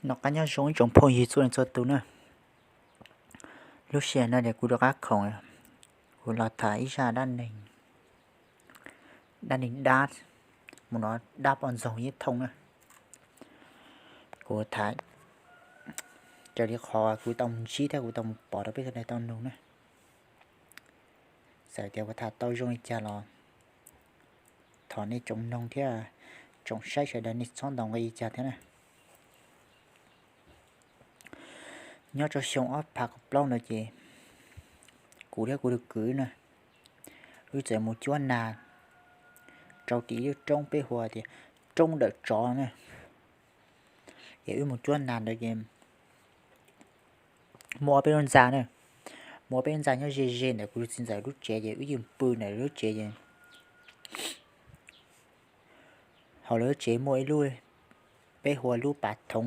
Noj qab nyob zoo ib tsoom phooj ywg txhua leej txhua tus na. Lub sij hawm no ces kuv rov qab khoom, kuv los tham ib zaj dab neeg, dab neeg dab, mus no dab poj ntxoog Yeeb Thooj na. Kuv tham raws li qhov kuv tau mus ntsib thiab kuv tau mus pom rau peb sawv daws tau nug na. Txawm tias kuv tham tau zoo li cas los thov nej tsoom noog thiab tsoom saib sawv daws nej txhob ntaus nqi li cas thiab na. Nyob rau xyoo ob phav kaum plaub ntawd ces kuv thiab kuv tus kwv na, wb txawm mus cuab nas rau tim ib lub roob peb hu tias roob Dawm Tsov na. Ces wb mus cuab nas ntawd ces muaj ob peb lub ntxa na, muaj ob peb lub ntxa nyob ze ze ntawm kuv tus txiv ntxawm lub tsev ces wb yeej pw ntawm lub tsev ces hauv lawv lub tsev muaj ib lub, peb hu ua lub pas thoov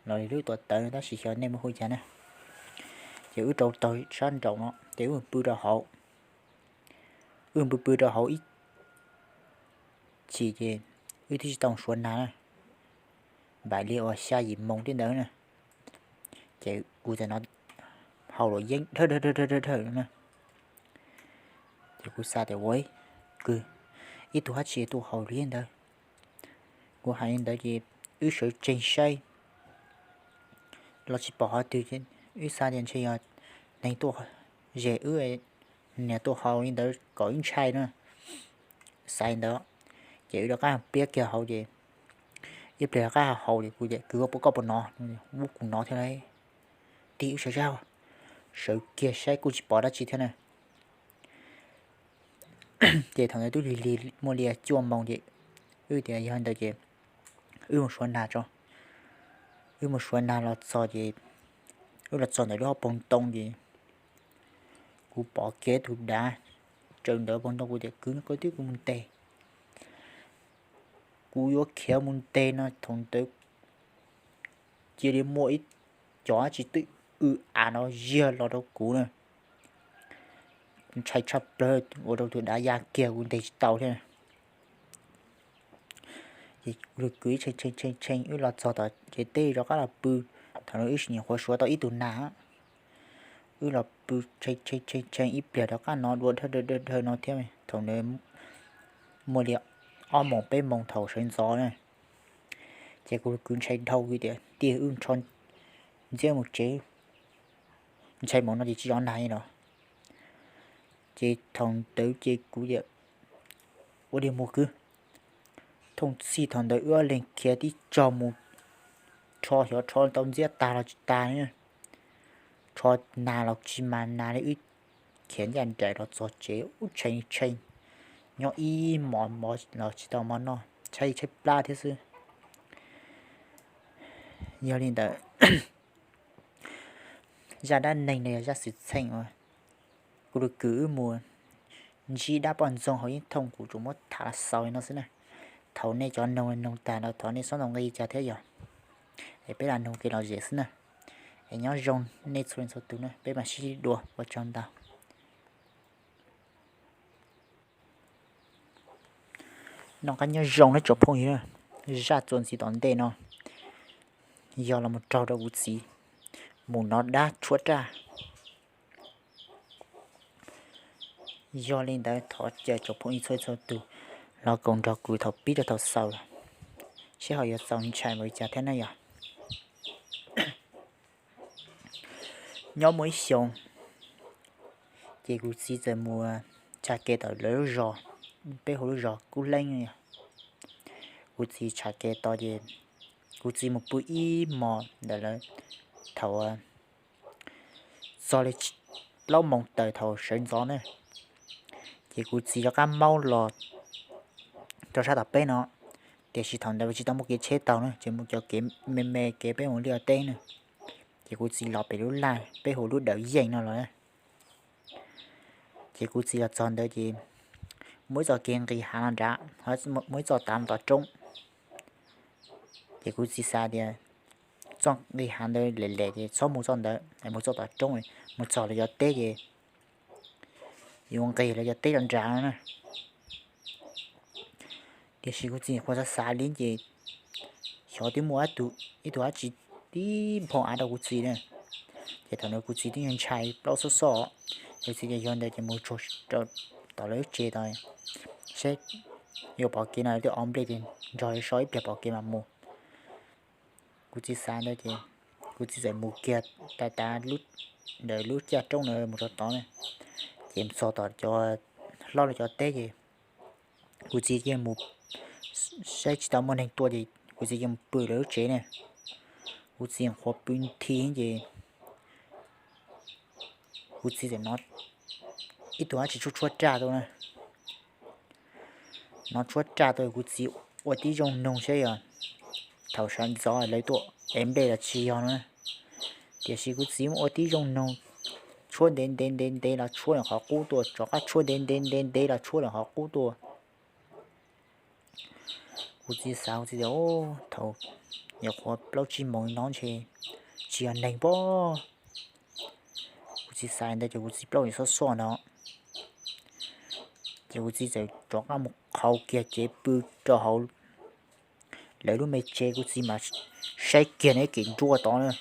los lub tuam tawv tab sis xyov nej muab hu cas na. Ces wb rau taug sab nraum no ces wb pw rau hauv, wb pw pw rau hauv ib chim ces wb twb tsis tau suav nas na, npaum li uas xya yim moos tej ntawd na. Ces kuv txawm hnov hau luam yeeb dhawj dhawj dhawj dhawj na. Ces kuv xav tias ua kwv, ib tug dab tsi tuaj hau luam yeeb ntawd. Kuv hais li ntawd ces wb sawv tsees saib los tsis pom qhov twg, wb xav tias ntshe yog neeg tuaj ze wb, niag tuaj hau li ntawd kom wb ntshai na. Xav li ntawd ces wb rov qab piab kiag hauv ces ib pliag rov qab hau ces kuv tias kwv, koj puas nov? Ub, kuv nov thiab lauj. Tig wb sawv zaj, sawv kiag saib kuj tsis pom dab tsi thiab na. Ces thaum ntawd twb lig lig muaj li cuaj moos ces wb tias yog li ntawd ces wb mus suav nas tso. Wb mus suav nas los txog ces wb los txog ntawm lub hauv paus ntoo ces kuv pom kiag tus dav tsaws ntawm paus ntoo, kuv tias kwv, koj twb kuv mus ntes. Kuv yuav khiav mus ntes no thaum ntawd cia li muaj ib cov dab tsi twb w av no ziag los rau kuv na. Ntshai tshaj plaws ua rau tus dav ya kiag kuv ntes tsis tau thiab. Ces kwv, kwv tshee tshee tshee wb los txog tom tsev teb rov qab los pw. Thaum no wb sim nyuam qhuav suav tau ib tug nas, wb los pw tshee tshee tshee tshee ib pliag rov qab hnov dua dhawj dhawj dhawj no thiab. Thaum ntawd muaj li ob moos peb moos thaum sawv ntxov na. Ces kuv kwv ntshai dhau, kuv tias tiag, wb nrho ntxiab mus tsev, ntshai moos no ces tsis zov nas li los. Ces thaum ntawd ces kuv tias ua li mus kwv. Thooj txhij thaum ntawd wb ob leeg khiav tib tsaug mus rho, xyov rho tau ntxiab tag los tsis tag, rho nas los tsis mas nas li, wb khiav ncaj nraim los txog tsev ub tshee tshee, nyob ib hmos mov los tsis tau mov noj, tshaib tshaib plab thiab xwb. Yog li ntawd, zaj dab neeg no yog zaj xwm txheej uas kuv tus kwv wb mus ntsib dab poj ntxoog hauv Yeeb Thooj, kuv tsuas muab tham los xaus li no xwb na. Thaum nej cov noog noog tag no thov nej txhob ntaus nqi cas thiab yog, es peb lam noog kev lom zem xwb na. Es nyob zoo nej txhua leej txhua tus na, peb mam sib ntsib dua, ua tsaug ntau. Noj qab nyob zoo nawb tsoom phooj ywg, zaj txuas ntxiv tom ntej no yog los mus raug rau kuv txiv mus nov dab tshuab raj. Yog li ntawd thov caw tsoom phooj ywg txhua txhua tus los koom nrog kuv thaum pib rau thaum xaus, seb ho yuav txaus ntshai npaum li cas thiab na yog. Nyob muaj ib xyoo, ces kuv txiv txawm mus tshaj kev tom lawv lub zos, peb hu lub zos Kub Leeb yog. Kuv txiv tshaj kev tod ces kuv txiv mus pw ib hmos ntawm lawv, thaum txog li plaub moos tawm thaum sawv ntxov na, ces kuv txiv rov qab maub los rau sab tom peb no, tiam sis thaum ntawd tsis tau muaj kev tsheb taug na, ces mus cov kev me me kev peb mus liaj teb na. Ces kuv txiv los pem lub laj peb hu lub Dawm Yeej no los. Ces kuv txiv los txog ntawd ces muaj ib txoj kev nqis hav no nrad, muaj ib txoj tav mus tom roob. Ces kuv txiv xav tias txoj nqis hav ntawd lem lem ces txhob mus txoj ntawd, mus txoj tom roob, mus txog lawv cov teb ces yuav nqis lawv cov teb rau nrad na. Tiam sis kuv txiv nyuam qhuav xav xav li ces xyov twb muaj ib tug dab tsi tib nphoo av rau kuv txiv na. Ces thaum ntawd kuv txiv twb ntshai plaub xoj xoj, kuv txiv tias yog ntawd ces mus tsuag rau tom lawv lub tsev tod saib yuav pom kev no twb o nplej ces nrog lawv so ib pliag pom kev mas mus. Kuv txiv xav ntawd ces kuv txiv txawm mus kiag tas tas ntawm lub caj roob ntawd mus rau tod na. Ces txog tom cov hlob lawv cov teb ces kuv txiv cia mus saib tsis tau muaj neeg tuaj ces kuv txiv cia mus pw lawv lub tsev ne. Kuv txiv qhuav pw nthi ces kuv txiv txawm hnov ib tug dab tsi tshuab tshuab raj tuaj na. Hnov tshuab raj tuaj kuv txiv ua tib zoo noog saib yog thaum sawv ntxov lawv tuaj ev nplej los tsis yog no. Tiam sis kuv txiv ua tib zoo noog, tshuab ntev ntev ntev ntev los tshuab lawm qhov qub tuaj, rov qab tshuab ntev ntev ntev ntev los tshuab lawm qhov qub tuaj. Kuv txiv xav kuv txiv tias thaum nyuam qhuav plaub tsib moos no ntshe tsis yog neeg pob. Kuv txiv xav ntawd ces kuv txiv plaub xoj xoj no ces kuv txiv txawm rov qab mus qhau kiag cev pw rau hauv lawv lub me tsev. Kuv txiv mas saib kiag nws kev nruab tod na.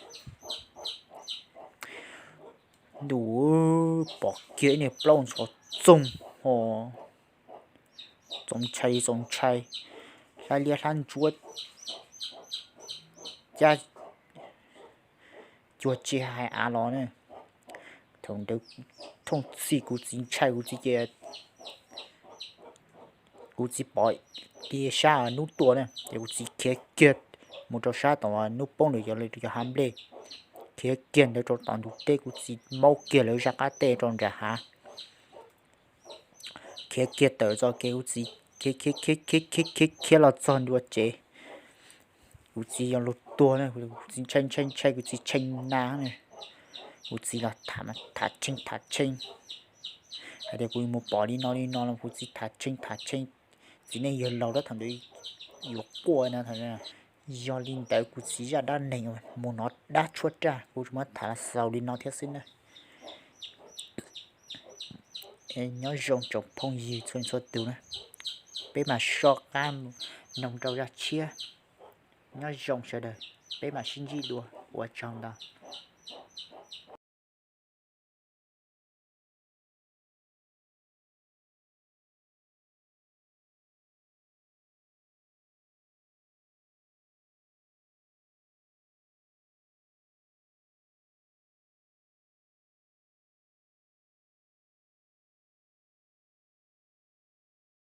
Ntuj, pom kiag ib niag plaub ntxhov txoog ho txaus ntshai txaus ntshai, hlab liab hlab ntsuab cab cuag tsis hais av los na. Thaum ntawd thooj txhij kuv txiv ntshai kuv txiv ces kuv txiv pom tias sab hnub tuaj na ces kuv txiv khiav kiag mus rau sab tom hnub poob ntawd cov hav nplej, khiav kiag ntawd rau tom ntug teb kuv txiv maub kiag lawv zaj qab teb rau nram hav. Khiav kiag tawm txoj kev kuv txiv khiav khiav khiav khiav khiav khiav los txog ntua tsev. Kuv txiv yog luag tuag na, kuv txiv ntshai ntshai ntshai kuv txiv tshee na. Kuv txiv los tham tham tshee tham tshee hais tias kuv mus pom li no li no los kuv txiv tham tshee tham tshee. Txiv neej yawg laus tab thaum ntawd yuav quaj na. Yog li ntawd kuv txiv zaj dab neeg mus hnov dab tshuab raj kuv tsuas muab tham xaus li no thiab xwb na. Nyob zoo tsoom phooj ywg txhua txhua tus na, peb mam soj qab noog rau zaj tshiab. Nyob zoo sawv daws, peb mam sib ntsib dua, ua tsaug ntau.